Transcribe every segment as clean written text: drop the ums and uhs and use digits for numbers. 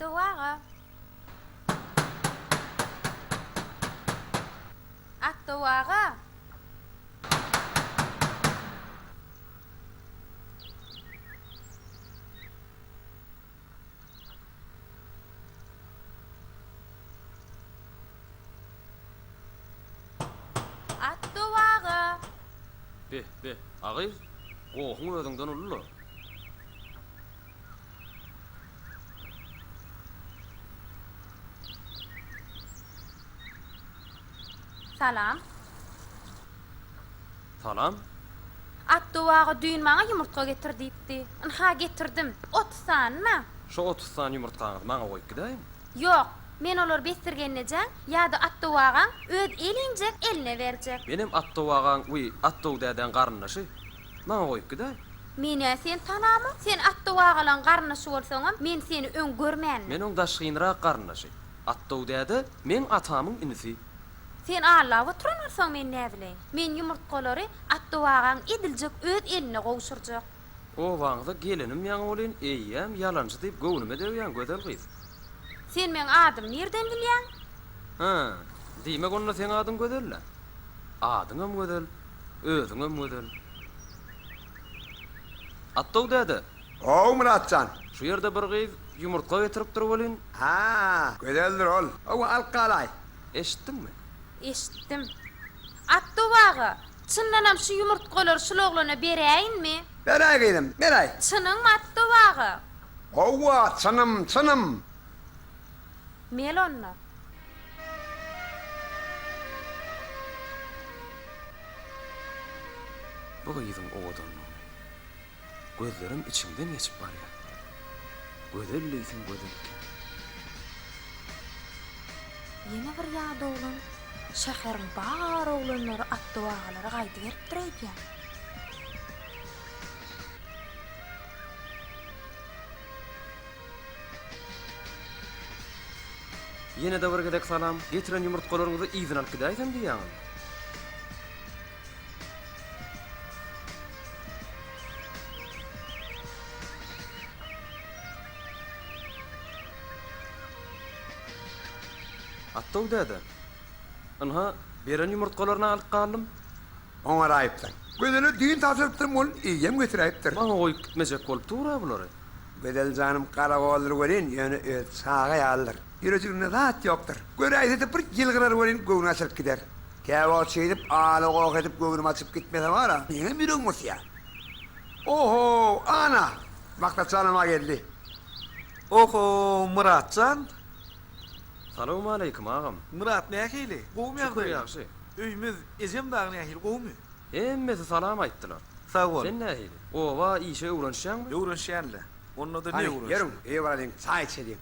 Atdow aga. Atdow aga. Atdow aga. Be, be, a gyz, gohuň özüňden uly-la. Salam. Salam. Atdow aga düýn maňa ýumurtga getir diýipdi. Ynha getirdim. 30 sanyna. Şo 30 sany ýumurtgaňyzy maňa goýup gidäýiň. Ýok. Men olary Besdirgennejeň ýa-da Atdow agaň öz elinjek eline berjek. Menem Atdow agaň we Atdow dädäň garyndaşy. Maňa goýup gidäý. Men-ä seni tanamok. Sen Atdow agalaň garyndaşy bolsaňam, men seni öň görmändim. Men oň daşgynrak garyndaşy. Atdow däde meň atamyň inisi. Sen allap oturan bolsaň men näbileýin. Men ýumurtgalary Atdow agaň ediljek öz eline gowşurjak. Obaňyza gelenim ýaňy welin eýýäm ýalançy diýip göwnüme degýäň gözel gyz. Sen meň adymy nirden bilýäň? Hä, diýmek onda seň adyň Gözel-dä? Adyňam gözel, özüňem gözel. Atdow däde! How, Myrat jan! Şu ýerde bir gyz ýumurtga getiripdir welin. Hä, gözeldir ol. Hawa, alyp galaý. Eşitdiňmi? Eşitdim. Atdow aga, çyndanam şu ýumurtgalary şul oglana beräýinmi? Beräý gyzym, beräý. Çynyňmy, Atdow aga? Hawa, çynym, çynym. Mel onda. Bu gyzyň owadanlygyny. Gözlerim içiňden geçip barýar. Gözel diýseň gözel eken. Ýene bir ýat oglan şäheriň bar oglanlary Atdow agalara gaýdyberipdir öýdýän. Ýene-de bir gezek salam. Getiren ýumurtgalaryňyzy yzyna alyp gidäýsem diýýäňizmi? Atdow däde, ynha, beren ýumurtgalaryny alyp galdym. Oňaraýypsyň. Gözele düýn tabşyrypdyrym ol eýýäm getiräýipdir. Maňa goýup gitmejek bolup dur-a bulary. Gözel janym garagoldyr welin, ýöne özi çaga ýalydyr. Ýürejiginde zat ýokdur. Göräýse-de bir ýylgyrar welin göwni açylyp gider. Käwagt şeýdip ala-goh edip göwnüm açyp gitmese bar-a, meňem ýüregim gysýar. Oho, ana, Maksat janam-a geldi. Oho, Myrat jan. Salowmaleýkim, agam. Myrat nähili? Gowumy Şükür, ýagdaýlar? ýagşy. Öýümiz, ejem dagy nähili, gowumy? Hemmesi salam aýtdylar. Sag bol. Sen nähili? Oba işe öwrenişýäňmi? Öwrenişýän-le. Onda-da ne Hany, öwrenişmek? ýörüň, öýe baralyň, çaý içeliň.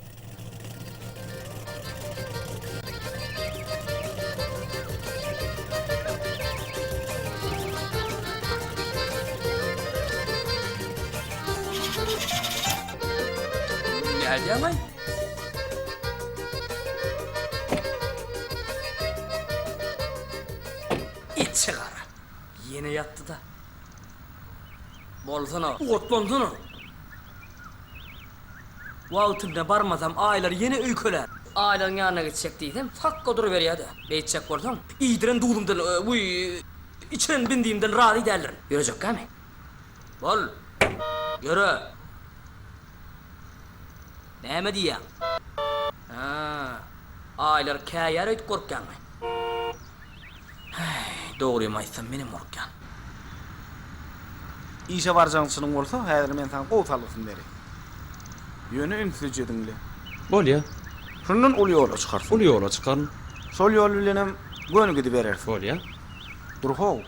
Nädýäň-aý? Içi gara. Ýene ýatdy-da. Bolsana, otlansana. Wagtynda barmasam Aýlar ýene öýkelär. Aýlaryň ýanyna gitjek diýsem, sakga duruberýär-de. Beýtjek bolsaň, iýdiren duzumdan, wiý, içiren bindimden razy däldirin. Ýörejekkämi? Bol! Ýöre! Näme diýýäň? Hä, Aýlar käýär öýdüp gorkýaňmy? Häý, dogrymy aýtsam, menem gorkýan. Işe barjagyň çynyň bolsa, häzir men saňa gowy salgysyny bereýin. Ýöne ünslüje diňle. Bolýa. Şundan uly ýola çykarsyň. Uly ýola çykaryn. Şol ýol bilenem göni gidiberersiň. Bolýa. Dur how,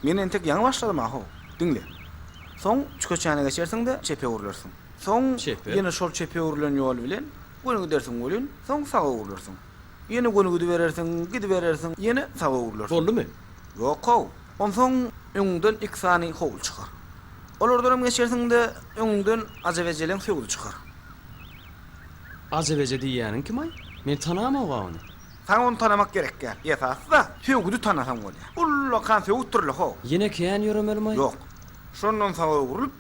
men entek ýaňy başladym-a how. Diňle. Soň şu köçäni geçersiň-de, çepe öwrülersiň. Soň Çepe. ýene şol çepe öwrülen ýol bilen göni gidersiň welin, soň saga öwrülersiň. Ýene göni gidiberersiň, gidiberersiň, ýene saga öwrülersiň. Boldumy? Ýok-how. Onsoň öňüňden iki sany howly çykar. Olardanam geçersiň-de, öňüňden Ajap ejeleň söwdi çykar. Ajap eje diýýäniň kim-aý? Men tanamog-a ony. Saňa ony tanamak gerek däl. Esasy-da, söwüdi tanasaň bolýar. Ullakan söwütdir-le, how. Ýene kän ýöremelimaý? Ýok. Şondan saga öwrülip,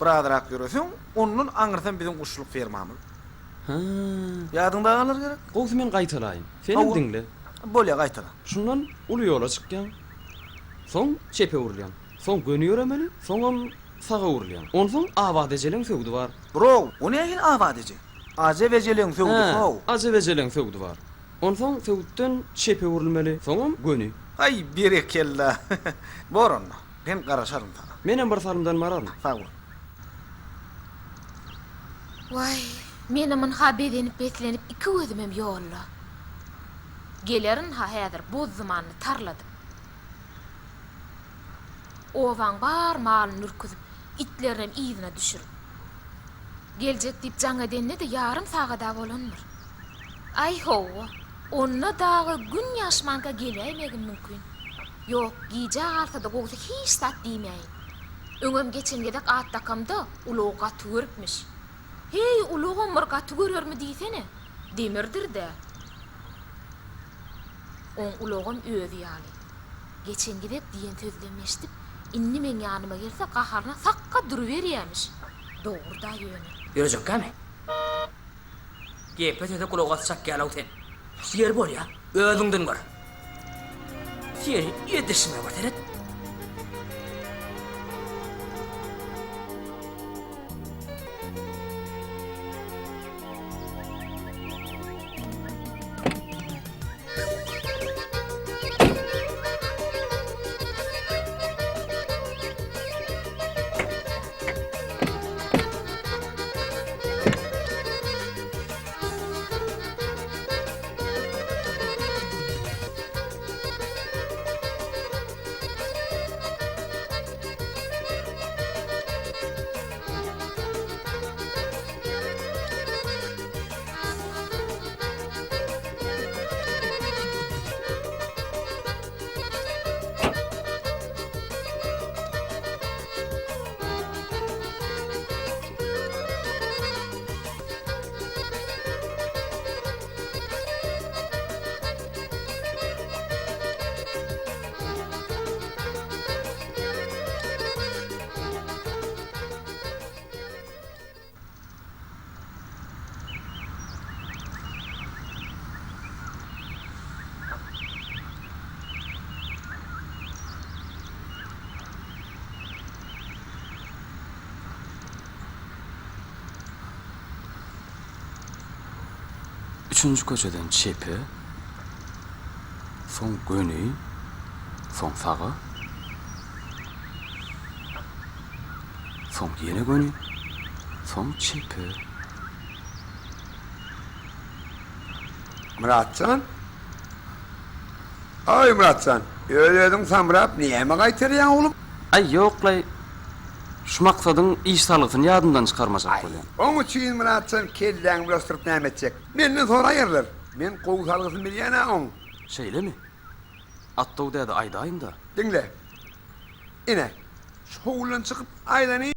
birazrak ýöreseň, ondan aňyrsam biziň guşçulyk fermamyz. Hä. Ýadyňda galar gerek? Gowsy men gaýtalaýyn. Senem diňle. Bolýa gaýtala. Şundan uly ýola çykýaň. Soň çepe öwrülýäň. Soň göni ýöremeli, soňam saga öwrülýäň. Onsoň Abat ejeleň söwdi bar. Bro, o nähili Abat eje? Ajap ejeleň söwdi Hä, how. Ajap ejeleň söwdi bar. Onsoň söwütden çepe öwrülmeli, soňam göni. Aý, berekella. Bor onda. Men garaşaryn saňa. Menem bir salymdan bararyn. Sag bol. Waý, menem ynha bezenip-beslenip iki gözümem ýolda. Geler ynha häzir boz dumanyny tarladyp. Obaň bar malyny ürküzip, itlerinem yzyna düşürip. Geljek diýip jaň edende-de ýarym sagad-a bolandyr. Aý, hawa, onda dagy gün ýaşmanka geläýmegim mümkin. Ýok, gijä galsa-da gowusy hiç zat diýmäýin. Öňem geçen gezek at dakamda ulagy gaty görüpmiş. Heý, ulagam bir gaty görermi diýsene. Demirdir-dä. Oň ulagam özi ýaly. Geçen gezek diýen sözlemini eşidip, indi meň ýanyma gelse gaharyna sakga duruberýämiş. Dogry-da ýöne. Ýörejekkämi? Gepe söze gulak asjak ýalaw sen. Ýeri bolýa, özüňden gör. Seni edişime bir seret. Üçünji köçeden çepe, soň göni, soň saga, soň ýene göni, soň çepe. Myratjan? Aý, Myratjan, öz-özüň samrap näme gaýtarýaň, oglum? Aý, ýok-laý, şu maksadyň iş salgysyny ýadymdan çykarmajak bolýan. Oň üçin, Myratjan, kelläňi bulaşdyryp näme etjek? Menden soraýarlar. Men gowy salgysyny bilýän-ä oň. Şeýlemi? Atdow däde aýdaýyň-da. Diňle. Ine, şu howludan çykyp aýlanyň.